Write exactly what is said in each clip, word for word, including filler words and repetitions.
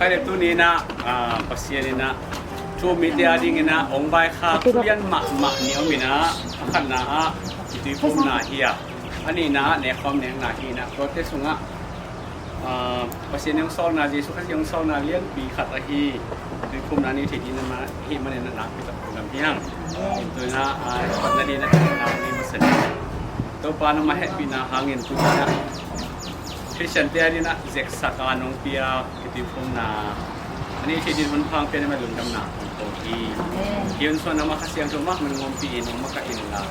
Hai le tuni in ah, ah, Pasian in ah thu um mite a dingin ah hong vaikhak lian mahmah nih om in ah, a khatna ah i tuiphumna hi a, a nihna ah nekhawm nekna hi in ah, tuate sungah, ah, Pasian hong sawlna, Jesu Khazih hong sawlna lianpi khat ahi tuiphumna nih thei ding ahih manin ah nakpi tak lungdam hi hang. Tu in ah, ah, khatna ding ah, ah, ni masa ni Topa nangmah hehpihna hangin tu in ah Khristiante a dingin ah zeksak a nong piak i tuiphumna a nih thei ding hun pha hong pia na mah lungdamna kong ko hi. Amen. Hih hun sungah nangmah Kha Siangtho mahmah nong ompih in, nong makaih in la,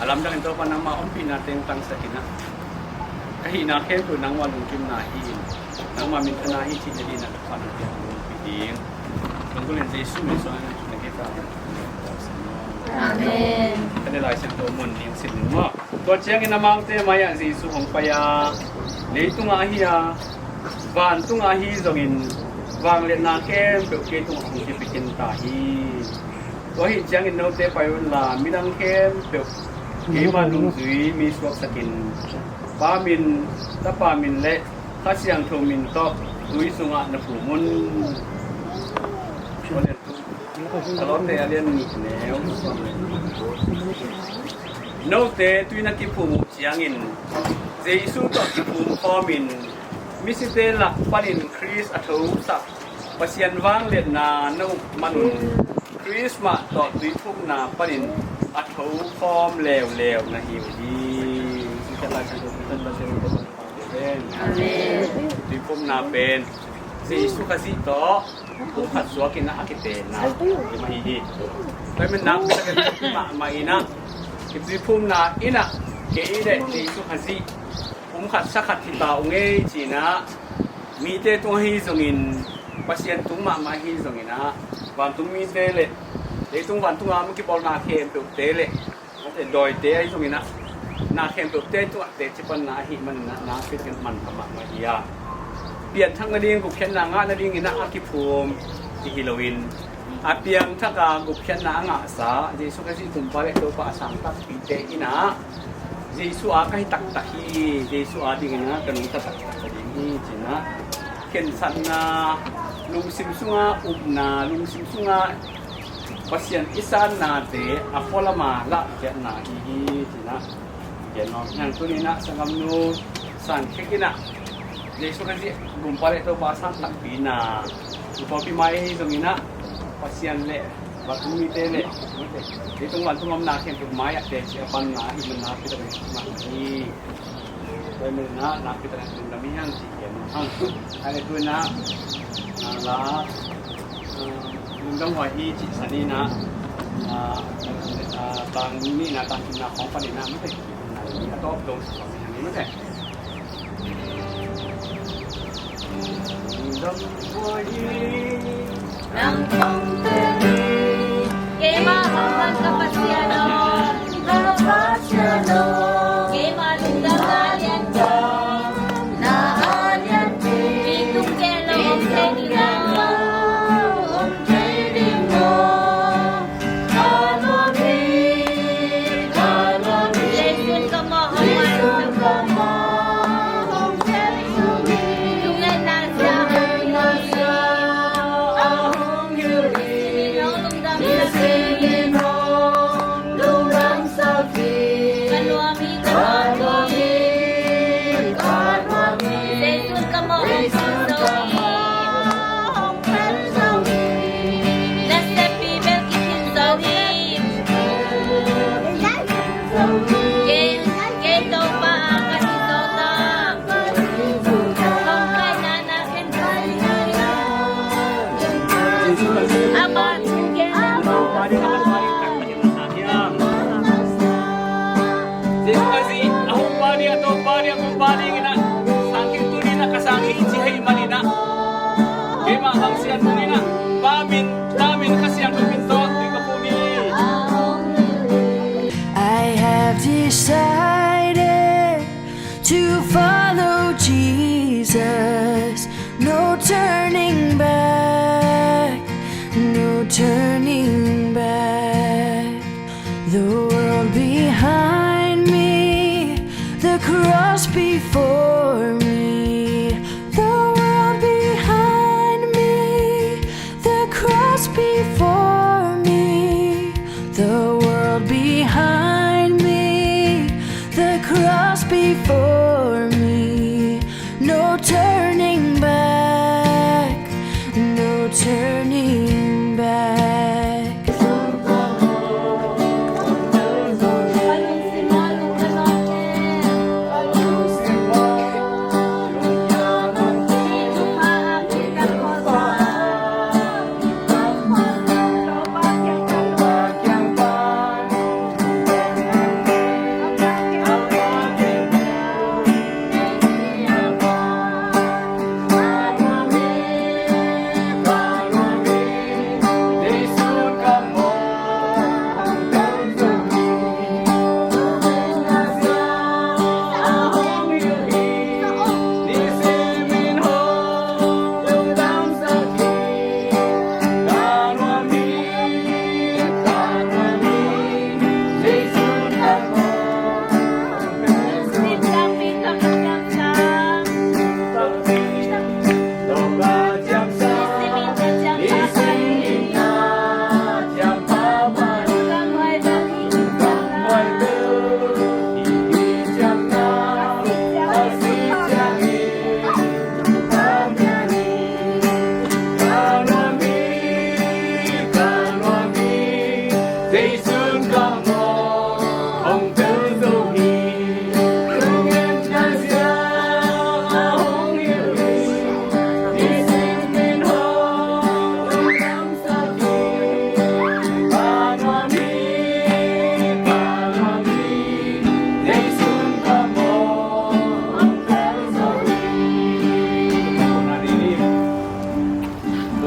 a lamdang in Topa nangmah ompihna teng tangsak in ah, ka hihna khempeuh nangmah lungkimna hi in, nangmah minthanna hi cih na dingin ah Topa nong piak nong ompih ding. Nong kul in Jesu min suang in ah na kei ka Amen. Ka ne Lai Siangtho mun ning sin ning maw. Tua ciangin amaute mai-ah Jesu hong pai a, leitungah ahi a, vantungah ahi zongin, vangliatna khempeuh kei tungah hong kipia khin ta hi. Tua ahih ciangin note pai unla, midang khempeuh keima nungzui mi suaksakin, Pa min, Tapa min le Kha Siangtho min tawh tui sungah na phum un. Tua lian tu. Ka lawmte a lian nih neu. Note tui na kiphum uh ciangin, Jesu tawh kiphum khawmin, misite lak panin Khrist a thosak Pasian vangliatna na up manun, Khrist mah tawh tuiphumna panin a thokhawm leuleu na hi uh hi. Amen. Tuiphumna pen Jesu Khazih tawh pumkhat suakin a kitenna hi mah hi hi. Tua ahih manin nakpi takin mahmah in ah, i tuiphumna in ah kei le Jesu Khazih pumkhat sakhat hi ta ung ei ci-in ah, mite tung ahi zongin, Pasian tung mahmah ahi zongin ah, vantung mite le leitung vantung a om kibawlna khempeuhte le, mate, dawite ahi zongin ah, na khempeuhte tungah teci panna ahih manin ah nakpi takin manpha mahmah hi a, pianthak nading, gupkhiatna ngah nadingin ah a kiphum hi hi loin, a piangthak a gupkhiatna a ngahsa Jesu Khazih Gumpa le Topa a sang takpite in ah, Jesu a ka hi taktak hi, Jesu a dingin ah ka nungta taktak ka ding hi ci-in ah, khensatna, lungsim sungah upna, lungsim sungah Pasian i sannate a pualam a lahkhiatna hi hi ci-in ah, gen nuam hi hang. Tuni-in ah sanggamnu San Khek in ah, Jesu Khazih Gumpa le Topa sang takpi-in ah, i pawlpi mai zongin ah Pasian le vantung mite le, leitung vantung a om na khempeuh mai-ah teci a panna ahih manin nakpi takin mahmah hi. Tua ahih manin ah nakpi takin lungdam hi hang ci gen nuam hang. Ahih leh tu-in ah, ah, la, ah, lungdam huai hi cih san in ah, ah, ah, tang nihna, tang thumna khawng panin ah, mate, a tawp dong sa khawng hi hang, mate. Lungdam huai hi. Nang kong tel hi. Keimah hong man ka Pasian aw. Ka Pasian aw. Keimah lungdamna a lianpi. Na a lianpi. Mi tung gel lo om thei ding maw. Om thei ding maw. Ka nuam hi, ka nuam hi. Jesu in ka mawh hong man. Ka mawh hong tel hi. Lungdamna sia. Lungdamna sia. Ahong hilh hi. Lungdamna sia. Lungdamna sia. Ka nuam hi, ka nuam hi, ka nuam hi. Jesu in ka mawh hong tel hi. Hong tel hi. Nasep pi bel kithin zo hi. Kei, kei Topa a ka hi zo ta. Hong kaihna na khen. Amen. Jesu Khazih a Topa ding, a Topa ding, a Topa dingin ah sang khin, tuni-in ah ka sang hi ci ahih manin ah, keimah bang sian tuni-in ah Pa min, Ta min, Kha Siangtho min tawh tui ka phum hi. I have decided to follow Jesus. No turning back, no turning back. The world behind me, the cross before me, the world behind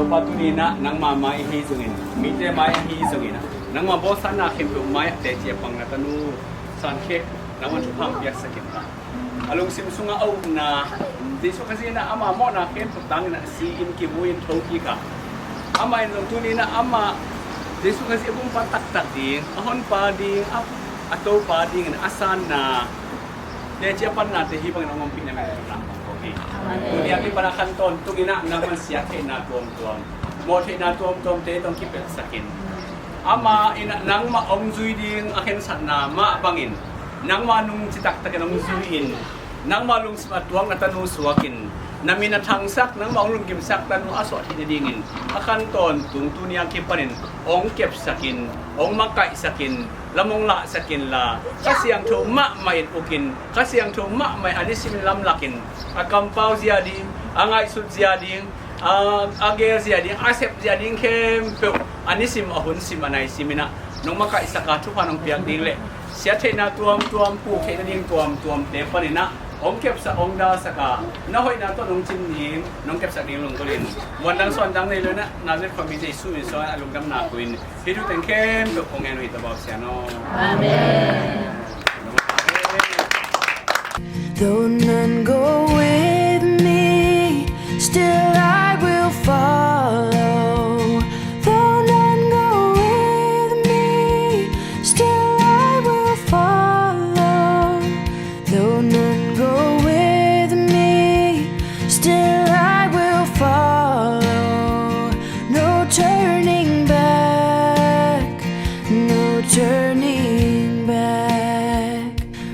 Pa, tuni-in ah nangma mai ahi zongin, mite mai ahi zongin ah, nangma bawlsakna khempeuh mai-ah teci a pang na tanu San Khe, nangman thupha piaksak in la, a lungsim sungah a upna, Jesuh Khazih in ah ama mawhna khempeuh tangin ah si-in, kivui-in, thokik a, amah in zong tuni-in ah amah Jesuh Khazih a bumpa taktak ding, a Honpa ding, a, a Topa dingin a sanna, teci a pannate hih bangin hong ompih na mel lam ko hi. Tuni a kipan a khan tawntungin ah nangman siattheihna tuamtuam, mawhtheihna tuamtuamte tawh kipelhsak in, amah in ah nangmah hong zui ding a khensatna mah bangin nangmah nung citaktakin hong zui-in, nangmah lungsim a tuak na tanu suakin, na min a thangsak, nangmah hong lungkimsak tanu a suah theih nadingin a khan tawntung tuni a kipanin hong kepsakin, hong makaihsakin, lam hong lahsakin la, Kha Siangtho mahmah in ukin, Kha Siangtho mahmah in a nisimin lamlakin, a kampau zia ding, a ngaihsut zia ding, a, a gel zia ding, a sep zia ding khempeuh a nisim, a hun sim, a nai simin ah nong makaihsak a, thupha nong piak ding le siattheihna tuamtuam, puk theih nading tuamtuamte panin ah hong kepsak, hong dalsak a, na hoihna tawh nong cin ding, nong kepsak ding lunggulhin, muandang suandang nei lo-in ah Nazareth khuami Jesuh min suangin a lungdamna ko-in hih thu teng khempeuh kong ngen uh hi, Topa Pasian aw. Amen. Though none go with me, still I will follow. Though none go with me, still I will follow. Though none go with me, still I will follow. No turning back, no turning back.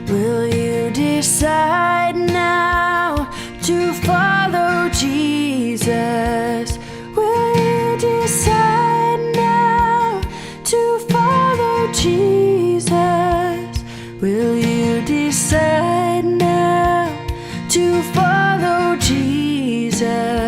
Will you decide now to follow Jesus? Will you decide now to follow Jesus? Will you decide now to follow Jesus?